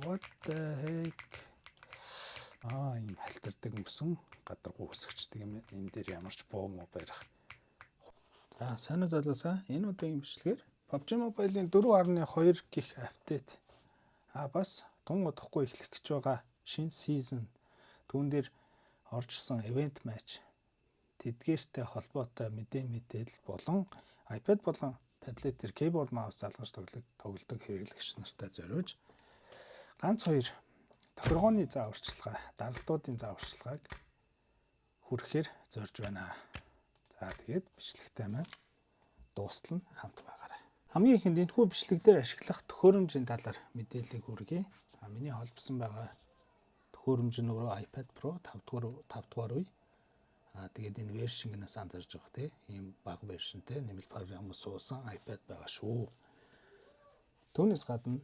What the heck? Ийм халтардаг мөсөн гадаргуу өсгчдэг юм. Энэ дээр ямар ч буу муу барих. За, сайн уу залуусаа. Энэ удаагийн бичлэгээр PUBG Mobile-ийн 4.2 гих update. Бас тун удахгүй эхлэх гэж байгаа шинэ season, түүн дээр оржсэн event match, тэдгээртэй холбоотой мэдээ мэдээлэл болон iPad болон таблет дээр keyboard, mouse залгаж тоглодог хэрэглэгч нартай зориулж ганц хоёр тохиргооны зааварчилгаа, даралтуудын зааварчилгааг хүргэхээр зорж байна. За, тэгээд бичлэгтэй маань дуустал нь хамт байгаарай. Хамгийн эхэнд энэхүү бичлэг дээр ашиглах төхөөрөмжийн талаар мэдээллийг хүргэе. Миний холбосон байгаа төхөөрөмж нь өөрөө iPad Pro 5 дугаар үе. Тэгээд энэ version гэнээс анзаарж байгаа, тий. Ийм бага version тэй нэмэлт програм суусан iPad байгаа шүү. Түүнээс гадна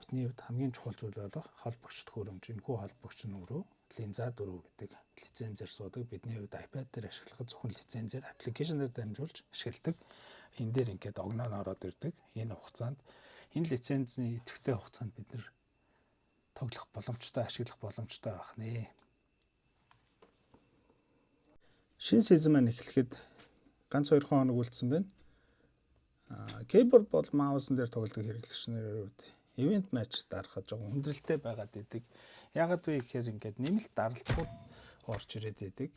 бидний хувьд хамгийн чухал зүйл болох холбогч төхөөрөмж. Энэхүү холбогч нь өөрөө Lensa 4 гэдэг лицензээр суудаг. Бидний хувьд iPad дээр ашиглахад зөвхөн лицензээр application ээр дамжуулж ашигладаг. Энэ дээр ингээд огноо нь ороод ирдэг. Энэ хугацаанд, энэ лицензний идэвхтэй хугацаанд бид нар тоглох боломжтой, ашиглах боломжтой байх нэ. Шинэ season маань эхлэхэд ганц 2 хоног үлдсэн байна. Keyboard бол mouse н дээр тоглодог хэрэглэгч нарын хувьд event match дарахад жоохон хүндрэлтэй байгаад идэг. Яагаад вэ гэхээр ингээд нэмэлт даралтууд орж ирээд идэг.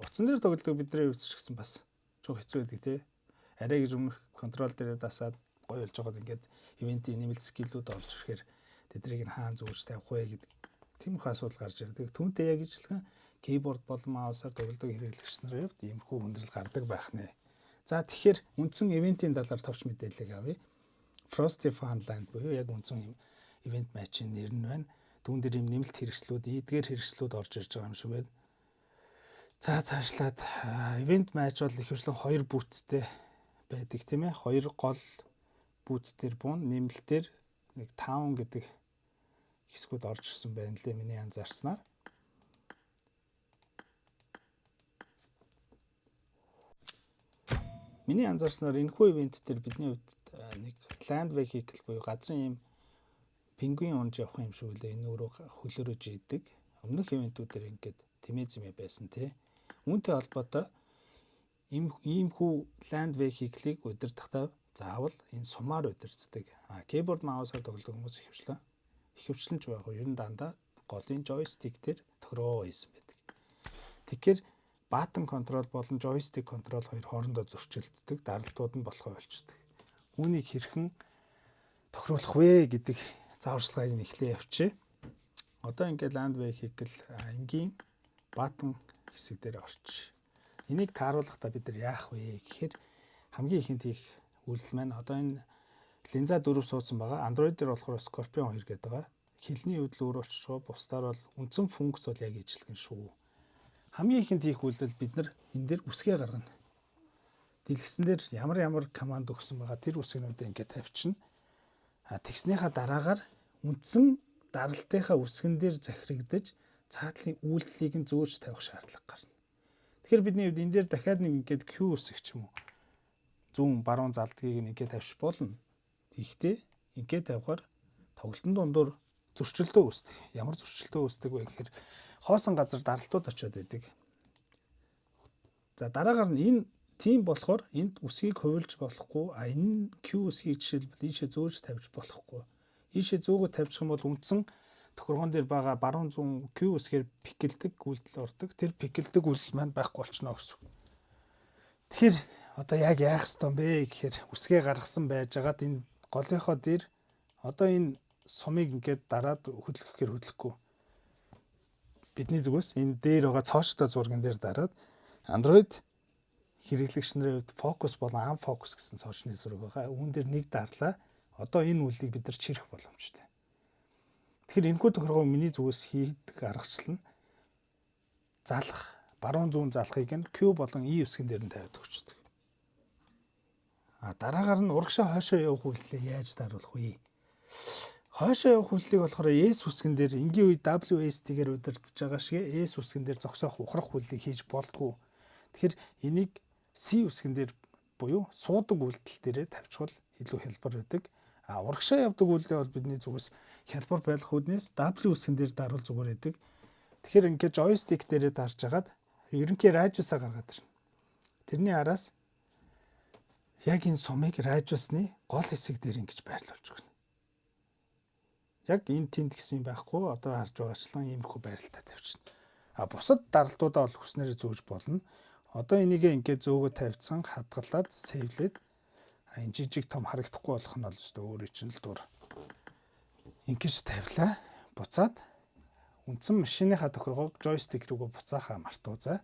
Утсан дээр тоглодог бидний хувьд ч гэсэн бас жоох хэцүү байдаг, тий. Арай гэж өмнөх control дээрээ дасаад гоё болж байгаад ингээд event ийн нэмэлт skill үүд орж ирэхээр тэднийг нь хаан зүүж тавих вэ гэдэг тиймэрхүү асуудал гарч ирдэг. Түүнтэй яг ижилхэн keyboard болон mouse аар тоглодог хэрэглэгч нарын хувьд иймэрхүү хүндрэл гардаг байх нэ. За, тэгэхээр үндсэн event ийн талаар товч мэдээллийг авъя. Frosty Funland буюу яг үндсэн юм event match ийн нэр нь байна. Түүн дээр юм нэмэлт хэрэгслүүд, эдгээр хэрэгслүүд орж ирж байгаа юм шиг байна. За, цаашлаад event match бол ихэвчлэн хоёр бүттэй байдаг, тийм ээ. Хоёр гол booth дээр буун, нэмэлтээр нэг town гэдэг хэсгүүд орж ирсэн байна лээ миний анзаарснаар. Миний анзаарснаар энэхүү event дээр бидний хувьд нэг land vehicle буюу газрын ийм пингвин унж явах юм шиг үлээ. Энэ өөрөө хөлөөрөө жийдэг. Өмнөх event үүдээр ингээд тэмээ зэмээ байсан, тий. Үүнтэй холбоотой иймхүү land vehicle-ийг удирдахдаа заавал энэ сумаар удирддаг. Keyboard, mouse-аар тоглодог хүмүүс ихэвчлэн ч байх уу, ер нь дандаа голын joystick дээр тохиргоо хийсэн байдаг. Тэгэхээр button control болон joystick control хоёр хоорондоо зөрчилддөг, даралтууд нь болохоо болчдөг. Үүнийг хэрхэн тохируулах вэ гэдэг зааварчилгааг нь эхлээ явчих. Одоо ингээд land vehicle энгийн button хэсэг дээр орчих. Энийг тааруулахдаа бид нар яах вэ гэхээр хамгийн ихэнд хийх үйлдэл маань одоо энэ Lensa 4 суудсан байгаа. Android дээр болохоор Scorpion 2 гэдэг байгаа. Хэлний хувьд л өөр болчихгоо. Бусдаар бол үндсэн функц бол яг ижилхэн шүү. Хамгийн ихэнд хийх үйлдэл бид нар энэ дээр үсгээ гаргана. Дэлгэцэн дээр ямар ямар команд өгсөн байгаа тэр үсгнүүдээ ингээд тавьчихна. Тэгснийхаа дараагаар үндсэн даралтынхаа үсгэн дээр захирагдаж цаатлын үйлдэлийг нь зөөж тавих шаардлага гарна. Тэгэхээр бидний хувьд энэ дээр дахиад нэг ингээд Q үсэг ч юм уу, зүүн баруун залдгийг нь ингээд тавьчих болно. Тэгэхдээ ингээд тавихаар тоглолтын дундуур зөрчилдөө үүсдэг. Ямар зөрчилдөө үүсдэг вэ гэхээр хоосон газар даралтууд очиод байдаг. За, дараагаар нь энэ тийм болохоор энд үсгийг хувилж болохгүй. Энэ Q үсгийг жишээлбэл ийшээ зөөж тавьж болохгүй. Ийшээ зөөгөө тавьчих юм бол үндсэн тохиргоон дээр байгаа баруун зүүн Q үсгээр peek элдэг үйлдэл ордог. Тэр peek элдэг үйлдэл маань байхгүй болчихно гэсэн. Тэгэхээр одоо яг яах ёстой юм бэ гэхээр үсгээ гаргасан байжгаад энэ голынхоо дээр одоо энэ сумыг ингээд дараад хөдлөх гэхээр хөдлөхгүй. Бидний зүгээс энэ дээр байгаа цоочтой зурган дээр дараад Android хэрэглэгч нарын хувьд focus болон unfocus гэсэн цоочны зураг байгаа. Үүн дээр нэг дарлаа. Одоо энэ үйлийг бид нар чирэх боломжтой. Тэгэхээр энэхүү тохиргоог миний зүгээс хийдэг аргачлал нь залах, баруун зүүн залахыг нь Q болон E үсгэн дээр нь тавиад өгчдөг. Дараагаар нь урагшаа хойшоо явах үйлдэлээ яаж даруулах вэ? Хойшоо явах үйлдлийг болохоор S үсгэн дээр энгийн үед WSD-гээр удирдах байгаа шиг S үсгэн дээр зогсоох, ухрах үйлдэлийг хийж болдгоо. Тэгэхээр энийг C үсгэн дээр буюу суудаг үйлдэл дээрээ тавьчихвал илүү хялбар байдаг. А урагшаа явдаг үйлдэл бол бидний зүгээс хялбар байх үүднээс W үсгэн дээр дарвал зүгээр байдаг. Тэгэхээр ингээд joystick дээрээ дарж хагаад ерөнхий радиусаа гаргаад ирнэ. Тэрний араас яг энэ сумыг радиусны гол хэсэг дээр ингэж байрлуулж өгнө. Яг энэ тэнд гэсэн юм байхгүй, одоо харж байгаачлан иймэрхүү байралтай тавьчихна. А бусад даралтуудаа бол хүснээр зөөж болно. Одоо энийг ингээд зөөгөө тавьсан, хадгалаад save лээд, энэ жижиг том харагдахгүй болох нь бол өстой өөрөө чинь л дур. Ингэж тавилаа. Буцаад үндсэн машиныхаа тохиргоог joystick рүүгээ буцаахаа мартуузаа.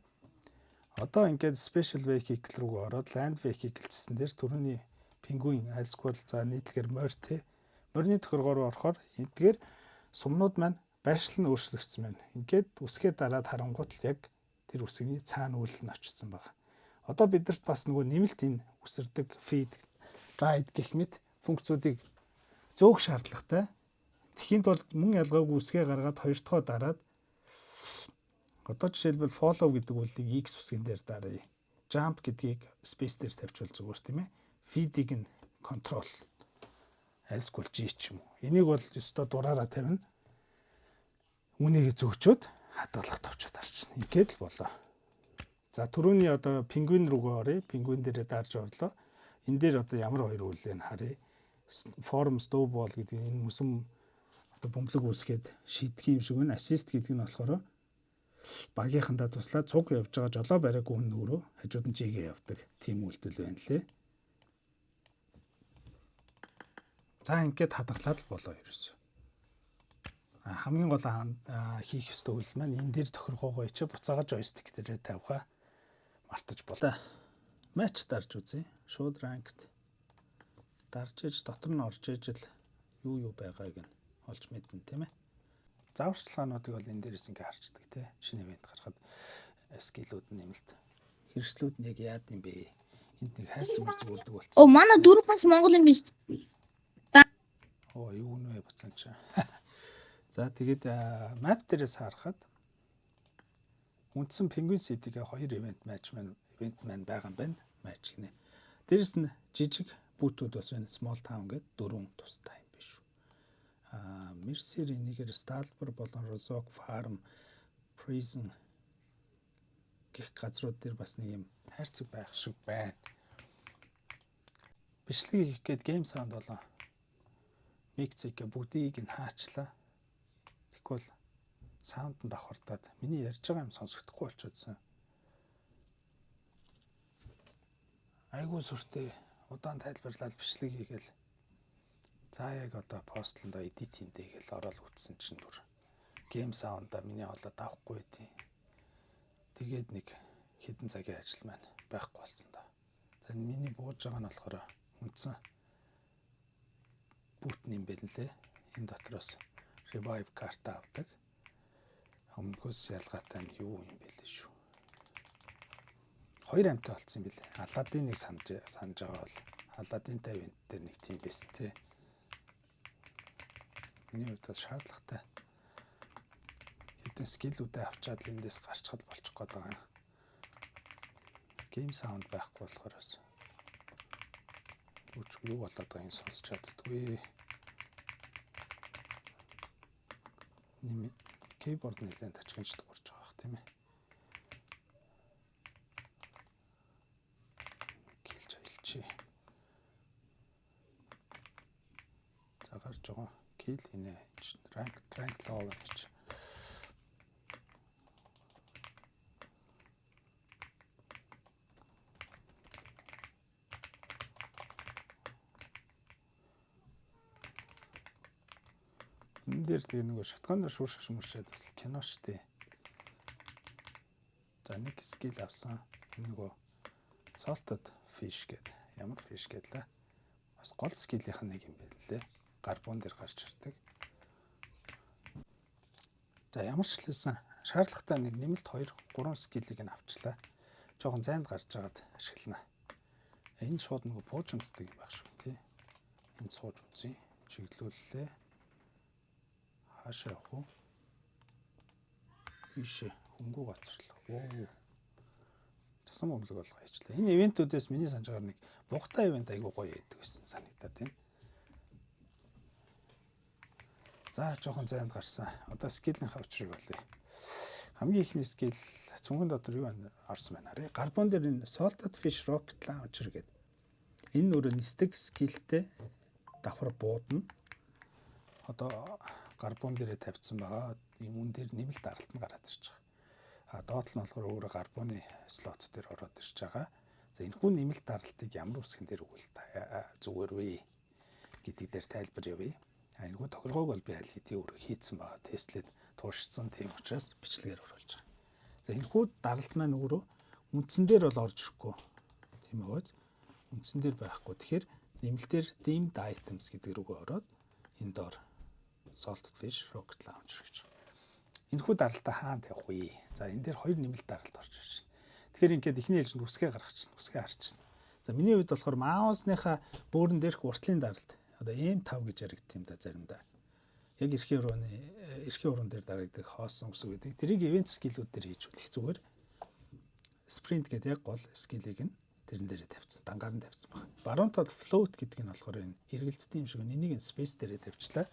Одоо ингээд special vehicle рүүгээ ороод land vehicle гэсэн дээр түрүүний пингвин альсквал, за нийтлэгээр морь те, морины тохиргоо руу орохоор эдгээр сумнууд маань байршил нь өөрчлөгдсөн байна. Ингээд үсгээ дараад харангуут л яг тэр үсгний цаана үйл нь очсон байна. Одоо бидэрт бас нөгөө нэмэлт энэ үсэрдэг feed, ride гэх мэт функцүүдийг зөөх шаардлагатай. Тэхийн тулд мөн ялгаагүй үсгээ гаргаад хоёр дахь дараад, одоо жишээлбэл follow гэдэг үйлийг X үсгэн дээр даръя. Jump гэдгийг space дээр тавьчвал зүгээр, тийм ээ. Feed-ийг нь control альсгүй G ч юм уу. Энийг бол ёстой дураараа тавина. Үүнийг зөөчөөд хадгалах товчоод харчихна. Ингээд л болоо. За, түрүүний одоо пингвин рүүгээ оръё. Пингвин дээрээ дарж орлоо. Энэ дээр одоо ямар хоёр үйлээ нь харъя. Form snowball гэдэг энэ мөсөн одоо бөмбөлөг үүсгээд шийдэх юм шиг байна. Assist гэдэг нь болохоор багийнхандаа туслаад цуг явж байгаа жолоо бариагүй хүн өөрөө хажууд нь жигээ явдаг тийм үйлдэл байна лээ. За, ингээд хадгалаад л болоо ерөөсөө. Хамгийн гол хийх ёстой үйл маань энэ дээр тохиргоогоо ичээ буцаага joystick дээрээ тавихаа мартаж болоо. Матч дарж үзье. Шууд ranked дарж иж дотор нь орж иж л юу юу байгааг нь олж мэднэ, тийм ээ. Зааварчилгаануудыг бол энэ дээрээс ингээ харчдаг, тий. Шинэ event гарахад skill үүд нэмэлт хэрэгслүүд нь яг яад юм бэ? Энд нэг хайрцаг мэрцэг үлдэг болцсон. Оо, манай дөрөв бас Монгол юм биш. Оо, юу нэ буцаан чи. За, тэгээд map дээрээс харахад үндсэн Penguin City-гээ хоёр event match маань, event маань байгаа юм байна. Матч гинэ. Дээрэс нь жижиг boot үүд бас байна. Small town гэдэг дөрвөн тустай юм биш үү. Mercer энийгээр Stalber болон Rozhok Farm, Prison гэх газрууд дээр бас нэг юм хайрцаг байх шиг байна. Бичлэг хийх гээд game sound болон mic зэкэ бүгдийг нь хаачлаа. Тэгэхгүй бол sound нь давхардаад миний ярьж байгаа юм сонсогдохгүй болчиходсон. Айгуу сүртэй удаан тайлбарлаад бичлэг хийгээл, за яг одоо post лондоо edit хийндэ гээл ороод үтсэн чинь бүр game sound-а миний хоолой давхгүй тийм. Тэгээд нэг хэдэн цагийн ажил маань байхгүй болсон доо. За, миний бууж байгаа нь болохоор үндсэн boot юм байл лээ. Энэ дотроос revive карта авдаг. Өмнөхөөс ялгаатай нь юу юм бэ лээ шүү. Хоёр амтай болцсон юм билээ. Аладдиныг санаж санаж байгаа бол Аладдинтай event дээр нэг тийм байсан тий. Миний хувьд бол шаардлагатай. Хэдэн skill үүдээ авчаад л эндээс гарчхад болчих гээд байгаа юм. Game sound байхгүй болохоор бас юу ч юу болоод байгааг нь сонсч чаддгүй. Нэм keyboard нэлээд тачигч дуурч байгаа бах, тийм ээ. Kill ж аялчи. За, гарч байгаа. Kill хийнэ. Rank low гэж. Энэ дээр тэгээ нөгөө shotgun аар шүүр шаш мөршээд бас кино штэ. За, нэг skill авсан. Энэ нөгөө salted fish гэдэг. Ямар fish гэдлээ. Бас гол skill ийнх нь нэг юм байл лээ. Гарбун дээр гарч ирдэг. За, ямар ч л байсан шаардлагатай нэг нэмэлт 2 3 skill ийг нь авчлаа. Жохон зайд гарч агаад ашиглана. Энэ шууд нөгөө пуужимддаг юм байх шүү, тий. Энд сууж үзье. Чиглүүллээ. Хаашаа явах вэ? Ийшээ хөнгөө гоцорлоо. Оо. Цасан бөмбөлөг болгоо хийчлээ. Энэ event үүдээс миний санаж байгаа нэг бугтай event айгуу гоё байдаг гэсэн санагдаад байна. За, жоохон зайд гарсан. Одоо skill ийнхаа учрыг олъё. Хамгийн эхний skill цүнхэн дотор юу орсон байна харъя. Гарбун дээр энэ Salted Fish Rocket Launcher гэдэг. Энэ өөрөө нисдэг skill тэй давхар буудна. Одоо гарбун дээрээ тавьсан байгаа. Ийм үн дээр нэмэлт даралт нь гараад ирж байгаа. А доотлол нь болохоор өөрөө гарбуны слот дээр ороод ирж байгаа. За, энэхүү нэмэлт даралтыг ямар үсгэн дээр өгвөл зүгээр вэ гэдгийг дээр тайлбар явъя. А энэхүү тохиргоог бол би аль хэдийн өөрөө хийцэн байгаа. Тестлээд туршсан. Тийм учраас бичлэгээр оруулж байгаа. За, энэхүү даралт маань өөрөө үндсэн дээр бол орж ирэхгүй. Тийм байгааз үндсэн дээр байхгүй. Тэгэхээр нэмэлтээр Themed Items гэдэг рүүгээ ороод энэ доор Salted Fish Rocket Launcher гэж. Энэхүү даралтаа хаана тавих вэ? За, энэ дээр хоёр нэмэлт даралт орж ирж байна. Тэгэхээр ингээд эхний ээлжинд үсгээ гаргачихна, үсгээ харчихна. За, миний хувьд болохоор mouse ныхаа бөөрөн дээрх уртлын даралт, одоо M5 гэж яригдсан юм да заримдаа. Яг эрхийн уран дээр дарагддаг хоосон үсэг гэдэг. Тэрийг event skill үүд дээр хийж болох зүгээр. Sprint гэдэг яг гол skill ийг нь тэрэн дээрээ тавьчихсан. Дангаар нь тавьчихсан байна. Баруун талд float гэдэг нь болохоор энэ эргэлттэй юм шиг. Энийг нь space дээрээ тавьчлаа.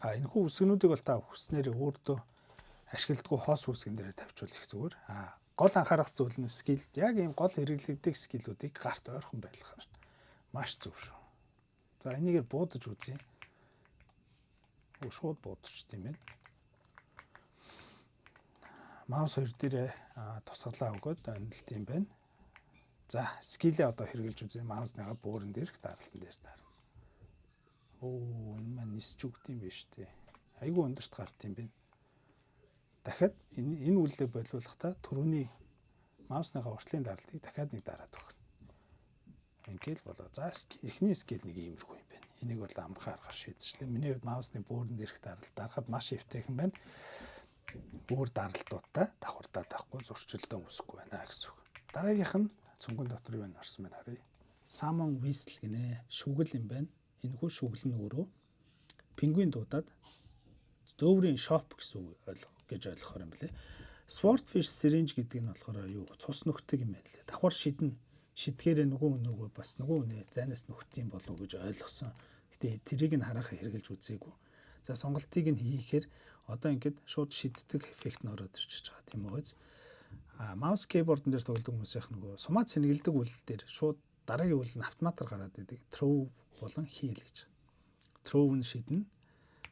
А энэхүү үсгнүүдийг бол та хүснээр өөртөө ашигладаггүй хоос үсгэн дээрээ тавьчвал их зүгээр. А гол анхаарах зүйл нь skill, яг ийм гол хэрэглэгдэх skill үүдийг гарт ойрхон байлгах нь маш зөв шүү. За, энийгээр буудаж үзье. Өө, шууд буудчих юм байна. Mouse хоёр дээрээ тусгалаа өгөөд онилт юм байна. За, skill ээ одоо хэрэгжилж үзье. Mouse ныхаа бөөрөн дээрх даралтан дээр дарна. Оо, энэ маань нисч өгд юм биш үү? Айгүй өндөрт гарт юм байна. Дахиад энэ үйлдэлийг болиулахдаа түрүүний mouse ныхаа уртлын даралтыг дахиад нэг дараад өгнө. Ингээл болоо. За, эхний skill нэг иймэрхүү юм байна. Энийг бол амархан аргаар шийдчихлээ. Миний хувьд mouse ны бөөрөн дээрх даралт дарахад маш эвтэйхэн байна. Өөр даралтуудтай давхардаад байхгүй, зөрчилдөөн үүсэхгүй байна гэсэн үг. Дараагийнх нь цүнхэн дотор юу орсон байна харъя. Salmon Whistle гинэ. Шүгэл юм байна. Энэхүү шүгэл нь өөрөө пингвин дуудаад зөөврийн shop гэсэн үг гэж ойлгохоор юм блэ. Swordfish syringe гэдэг нь болохоор юу, цус нөхдөг юм байна лээ. Давхар шидэн шидгээрээ нөгөө бас нөгөө хүнээ зайнаас нөхдөг юм болов уу гэж ойлгосон. Гэтэ тэрийг нь харахаа хэрэгжилж үзээгүй. За, сонголтыг нь хийхээр одоо ингээд шууд шиддэг эффект нь ороод ирчихэж байгаа, тийм үү? А mouse keyboard-н дээр тоглодог хүмүүсийнх нөгөө сумаа цэнгэлдэг үйлдэл дээр шууд дараагийн үйлдэл нь автоматар гараад идэг. Throw болон heal гэж. Throw нь шиднэ.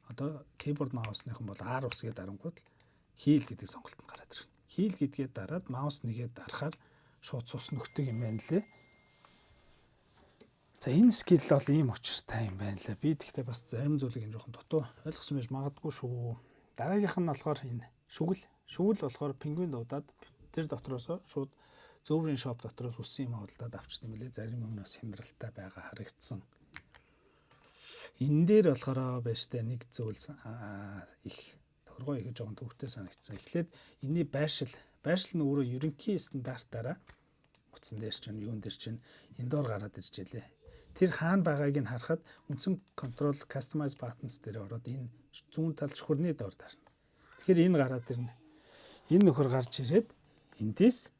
Одоо keyboard mouse-ныхан бол R үсгээ дарангууд л heal гэдэг сонголт нь гараад ирнэ. Heal гэдгээ дараад mouse нэгээ дарахаар шууд цус нөхдөг юм байна лээ. За, энэ skill бол ийм учиртай юм байна лээ. Би тэгтээ бас зарим зүйлийг энэ жоохон дутуу ойлгосон байж магадгүй шүү. Дараагийнх нь болохоор энэ шүгэл. Шүгэл болохоор пингвин дуудаад тэр дотроосоо шууд зөөврийн shop дотроос үссэн юм худалдаад авчт юм лээ. Зарим юм нь бас хямдралтай байгаа харагдсан. Энэ дээр болохоор байж таа нэг зүйл их тохиргоо их жоохон төвхтэй санагдсан. Эхлээд энэний байршил, байршил нь өөрөө ерөнхий стандартаараа утсан дээр чинь, юун дээр чинь энэ доор гараад ирж байлээ. Тэр хаана байгааг нь харахад үндсэн control customize buttons дээр ороод энэ зүүн тал шүхэрний доор дарна. Тэгэхээр энэ гараад ирнэ. Энэ нөхөр гарч ирээд эндээс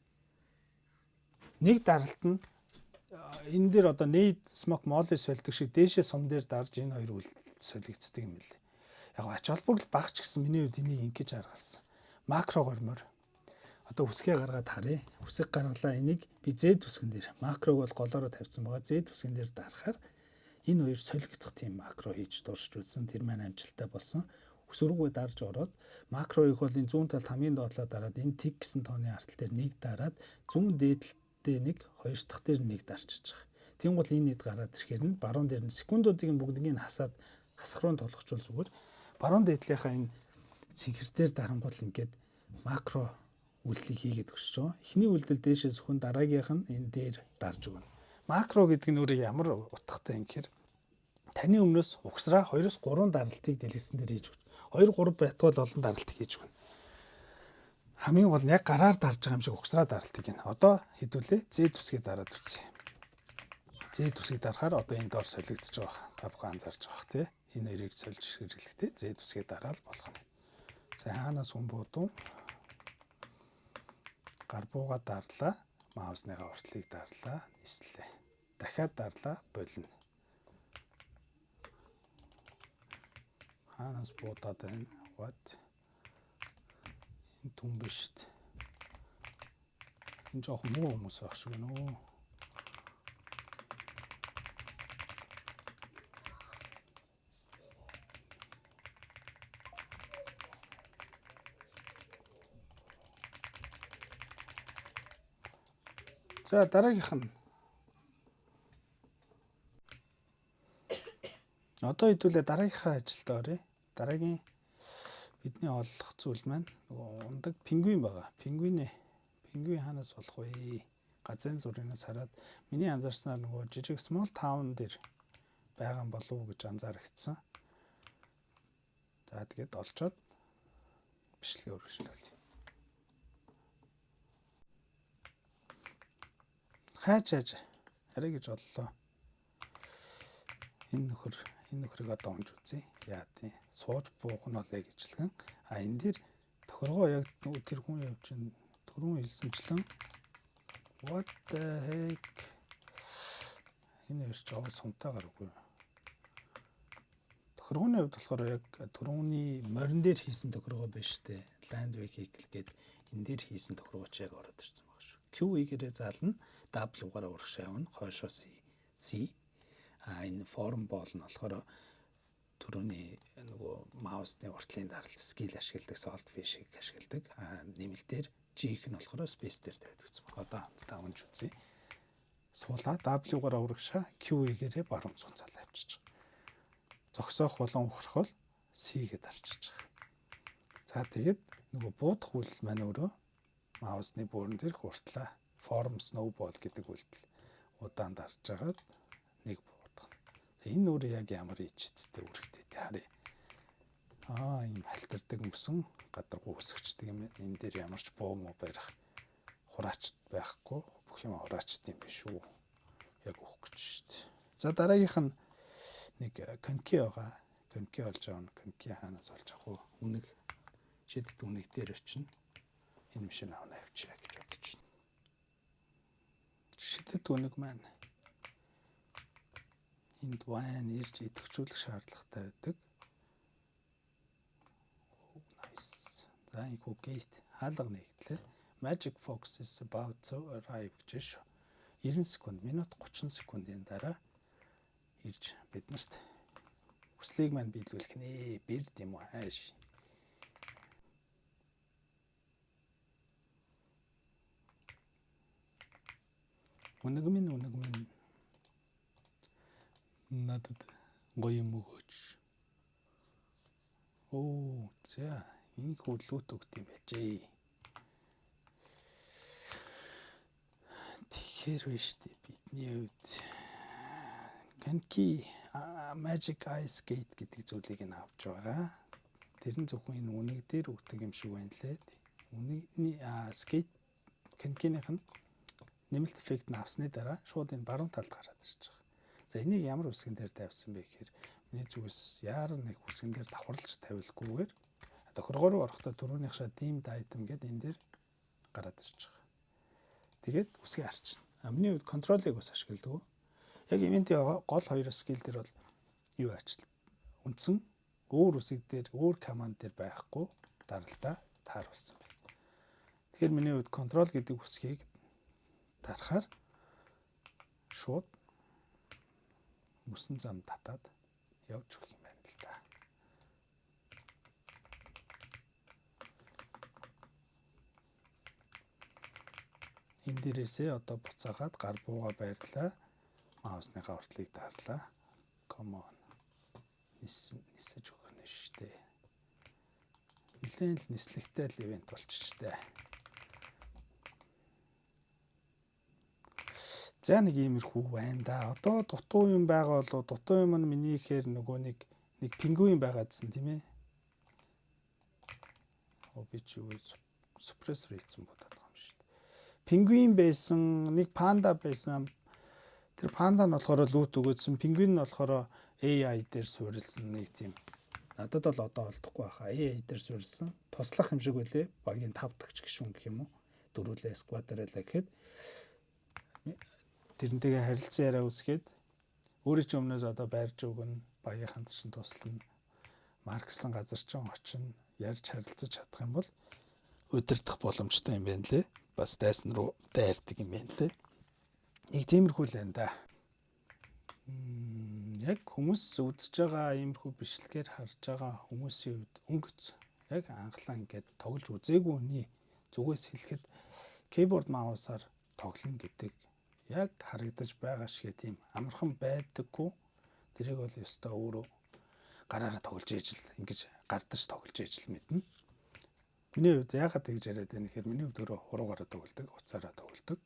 нэг даралт нь энэ дээр одоо nade, smoke, molly сольдог шиг дээшээ сум дээр дарж энэ хоёр үйлдэл солигддог юм билээ. Яг ач холбогдол бага ч гэсэн миний хувьд энийг ингэж харгалсан. Макро гормоор одоо үсгээ гаргаад харъя. Үсэг гаргалаа, энийг би Z үсгэн дээр, макрог бол голоороо тавьсан байгаа. Z үсгэн дээр дарахаар энэ хоёр солигдох тийм макро хийж туршиж үзсэн. Тэр маань амжилттай болсон. Өсвөргөө дарж ороод макро их бол энэ зүүн талд хамгийн доотлоо дараад энэ тэг гэсэн тооны артал дээр нэг дараад зүүн дээдэлтэй нэг, хоёр дахь дээр нэг дарчиж байгаа. Тэнгуул энэ хэд гараад ирэхээр нь баруун дээр нь секундуудыг нь бүгднийг нь хасаад хасах руу тулгачвал зүгээр. Баруун дээдлийнхаа энэ цэнхэр дээр дарангуул ингээд макро үйлдэлийг хийгээд өгч байгаа. Эхний үйлдэл дээшээ зөвхөн, дараагийнх нь энэ дээр дарж өгнө. Макро гэдэг нь өөрөө ямар утгатай юм гэхээр таны өмнөөс угсраа 2-оос 3 даралтыг дэлгэцэн дээр хийж өгч. 2 3 байтугай олон даралт хийж өгнө. Хамгийн гол нь яг гараар дарж байгаа юм шиг угсраа даралтыг гин. Одоо хэдүүлээ Z үсгээ дараад үзье. Z үсгийг дарахаар одоо энэ доор солигдож байгаа. Та бүхэн анзаарч байгаа тий. Энэ хоёрыг сольж хэрэглэхдээ Z үсгээ дараал болох нь. За, хаанаас хүн буудав? Гар бууга дарлаа. Mouse ныхаа уртлыг дарлаа. Нислээ. Дахиад дарлаа, болно. Хаанаас хүн буудав? Хаанаас буудаад байна? What? Энэ түн биш шүү дээ. Энэ жоохон муу хүмүүс байх шиг байна уу? За, дараагийнх нь. Одоо хэдүүлээ дараагийнхаа ажилд оръё. Дараагийн бидний олох зүйл маань нөгөө ундаг пингвин байгаа. Пингвинээ пингвин хаанаас олох вэ? Газрын зургаас хараад миний анзаарснаар нөгөө жижиг small town дээр байгаа юм болов уу гэж анзаарчихсан. За, тэгээд олцоод бичлэгээ үргэлжлүүлье. Хайж хайж арай гэж оллоо. Энэ нөхрийг одоо унж үзье. Яа тийм. Сууж буух нь бол яг ижилхэн. А энэ дээр тохиргоо яг нөгөө тэр хүн явж чинь түрүүн хэлсэнчлэн. What the heck? Энэ хоёр ч овоо сумтай гаргүй. Тохиргооны хувьд болохоор яг түрүүний морин дээр хийсэн тохиргоо биш үү? Land vehicle гээд энэ дээр хийсэн тохиргоо ч яг ороод ирсэн баг шүү. Q-гээр зална, W-гаар урагшаа явна, хойшоо C. C. А энэ form ball нь болохоор түрүүний нөгөө маусны уртлын даралт skill ашигладаг, salt fish-ийг ашигладаг. А нэмэлтээр G-х нь болохоор space дээр тавиад гэсэн баг. Одоо хамтдаа унж үзье. Суулаа, W-гаар урагшаа, Q-гээрээ баруун зүүн залаа авчиж байгаа. Зогсоох болон ухрах бол C-гээ дарчиж байгаа. За, тэгээд нөгөө буудах үйлдэл маань өөрөө маусны бөөрн дээрх уртлаа form snowball гэдэг үйлдэл удаан дарж агаад нэг буудах. Энэ өөр яг ямар ичидтэй үүрэгтэй те харъя. Аа, ийм халтардаг мөсөн гадаргуу өсгчдэг юм байна. Энэ дээр ямар ч буу муу барих хураач байхгүй, бүх юм хураачд юм биш үү? Яг өгөх гэж шүү дээ. За, дараагийнх нь нэг коньки байгаа. Коньки олж авна. Коньки хаанаас олж авах вэ? Үнэг шидэт үнэг дээр очино. Энэ машин авна авчия гэж бодож байна. Шидэт үнэг маань энд байна, ирж идэвхжүүлэх шаардлагатай байдаг. Nice. За, энэхүү gate хаалга нэгтлээ. Magic Fox is about to arrive гэж шүү. 90 секунд, минут 30 секундын дараа ирж биднэрт хүслийг маань биелүүлэх нэ. Бэрд юм уу хайш. Үнэг минь, үнэг минь, надад гоё юм өгөөч. Оо, за, энэхүү loot өгд юм байжээ. Тэгэхээр биш үү, бидний хувьд Коньки Magic Ice Skate гэдэг зүйлийг нь авч байгаа. Тэр нь зөвхөн энэ үнэг дээр өгдөг юм шиг байна лээ. Үнэгний skate конькиных нь нэмэлт эффект нь авсны дараа шууд энэ баруун талд гараад ирж байгаа. За, энийг ямар үсгэн дээр тавьсан бэ гэхээр миний зүгээс яаран нэг үсгэн дээр давхарлаж тавилгүйгээр тохиргоо руу орохдоо түрүүнийх шаа deemed item гэдэг энэ дээр гараад ирж байгаа. Тэгээд үсгийг харчихна. А миний хувьд control ыг бас ашигладаг. Яг event ийн гол хоёр skill дээр бол юу ажил үндсэн өөр үсэг дээр, өөр команд дээр байхгүй даралтаа тааруулсан байна. Тэгэхээр миний хувьд control гэдэг үсгийг дарахаар шууд мөсөн зам татаад явж өгөх юм байна л да. Энэ дээрээсээ одоо буцаагаад гар бууга байрлаа. Маусныхаа уртлыг дарлаа. Come on. Нисэж өгөх нь шүү дээ. Нилээн л нислэгтэй л event болчихжээ. За, нэг иймэрхүү байна да. Одоо дутуу юм байгаа болов, дутуу юм нь миний ихээр нөгөө нэг пингвин байгаадсан, тийм ээ. Оо, би чи юу suppressor хийсэн бодоод байгаа юм шүү дээ. Пингвин байсан, нэг панда байсан. Тэр панда нь болохоор loot өгөөдсөн, пингвин нь болохоор AI дээр суурилсан нэг тийм, надад бол одоо олдохгүй байхаа, AI дээр суурилсан туслах юм шиг үлээ. Багийн 5 дахь гишүүн гэх юм уу? Дөрвөлээ squad аар байлаа гэхэд тэрнтэйгээ харилцан яриа үүсгээд өөрийн чинь өмнөөс одоо байрж өгнө, багийнханд чинь туслана. Марксан газар чинь очин ярьж харилцаж чадах юм бол удирдах боломжтой юм байна лээ. Бас дайсан руу дайрдаг юм байна лээ. Нэг тиймэрхүү л байна да. Яг хүмүүс үзэж байгаа иймэрхүү бичлэгээр харж байгаа хүмүүсийн хувьд өнгөц яг анхлаа ингээд тоглож үзээгүй хүний зүгээс хэлэхэд keyboard mouse-аар тоглоно гэдэг яг харагдаж байгаа шиг тийм амархан байдаггүй. Тэрийг бол ёстой өөрөө гараараа тоглож ижил ингэж гардаж тоглож ижил мэднэ. Миний хувьд яагаад тэгж яриад байна гэхээр миний хувьд өөрөө хуруугаараа тоглодог, утсаараа тоглодог.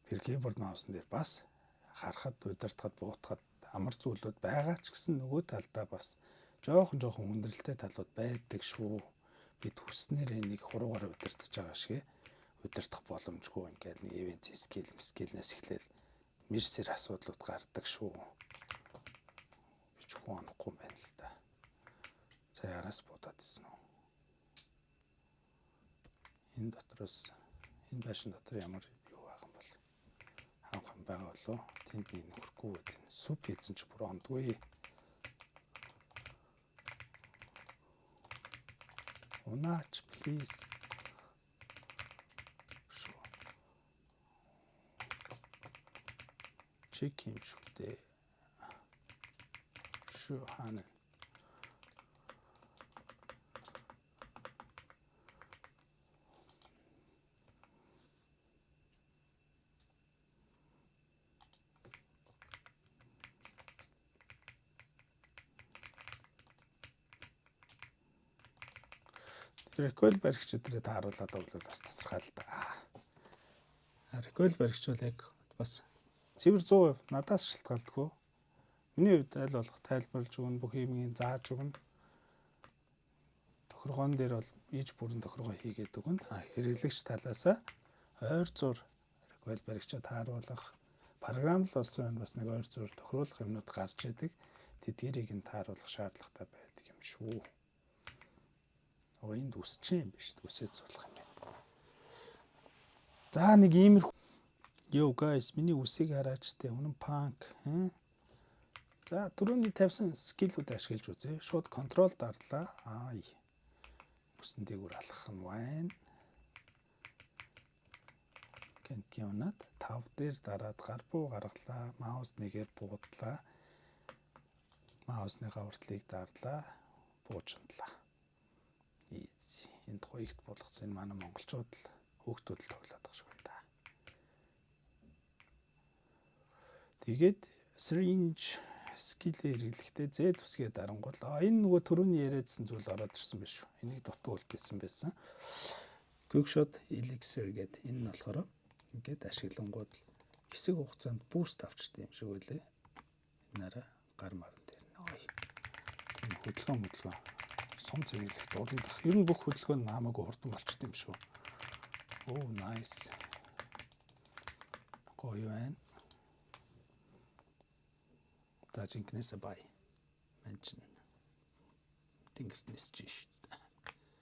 Тэр keyboard mouse-н дээр бас харахад, удирдахад, буутахад амар зүйлүүд байгаа ч гэсэн нөгөө талдаа бас жоохон жоохон хүндрэлтэй талууд байдаг шүү. Бид хүснээр нэг хуруугаараа удирдах байгаа шиг удирдах боломжгүй, ингээл нэг event skill скиллнээс эхлээл мэрсэр асуудлууд гардаг шүү. Би ч хүн онохгүй юм байна л да. За, яраас буудаад исэн үү? Энэ дотроос, энэ байшин дотор ямар юу байгаа юм бол, хавх юм байгаа болов? Тэнд нэг нөхөргүй гэдэг. Суп хийсэн чи бүр ондгүй. Унаач, please. Шүү. Чик юм шүү дээ. Шүү, хаана? Recoil баригч өдрөө тааруулаад өглөө бас тасархай л да. Recoil баригч бол яг бас цэвэр 100% надаас шалтгаалдаггүй. Миний хувьд аль болох тайлбарлаж өгнө, бүх юмыг зааж өгнө. Тохиргоон дээр бол иж бүрэн тохиргоо хийгээд өгнө. А хэрэглэгч талаасаа ойр зур recoil баригчаа тааруулах програм л болсон юм, бас нэг ойр зур тохируулах юмнууд гарч идэг. Тэдгэрийг нь тааруулах шаардлагатай байдаг юм шүү. Оо, энд үсч юм биш, үсээд суулгах юм байна. За, нэг иймэрхүү. Yo guys, миний үсийг хараач те, үнэн punk. За, түрүүний тавьсан skill үүд ашиглаж үзье. Шууд control дарлаа. Ай. Үсэн дээгүүр алхах нь байна. Гэнт унаад 5 дээр дараад гар буу гаргалаа. Mouse нэгээр буудлаа. Mouse-ныхаа уртлыг дарлаа. Буужиндлаа. Easy. Энэ тухай ихт болгоцсон энэ манай монголчууд л хөөхтүүд л тоглоод байгаа шиг байна да. Тэгээд syringe skill ээ хэрэглэхдээ Z үсгээ дарангуул а энэ нөгөө түрүүний яриадсан зүйл ороод ирсэн биш үү? Энийг дутуу үлдээсэн байсан. Quickshot Elixir гэдэг энэ нь болохоор ингээд ашиглангууд хэсэг хугацаанд boost авчдаг юм шиг байлээ. Энэ арай гар маран дээр нь. Ой. Тийм хөдөлгөөн хөдөлгөөн сум цэвэрлэх дурандах. Ер нь бүх хөдөлгөөн нь хамаагүй хурдан болчт юм шүү. Оо, nice. Гоё байна. За, жинкнээсээ бай. Ман чинь тэнгэрт нисэж шít.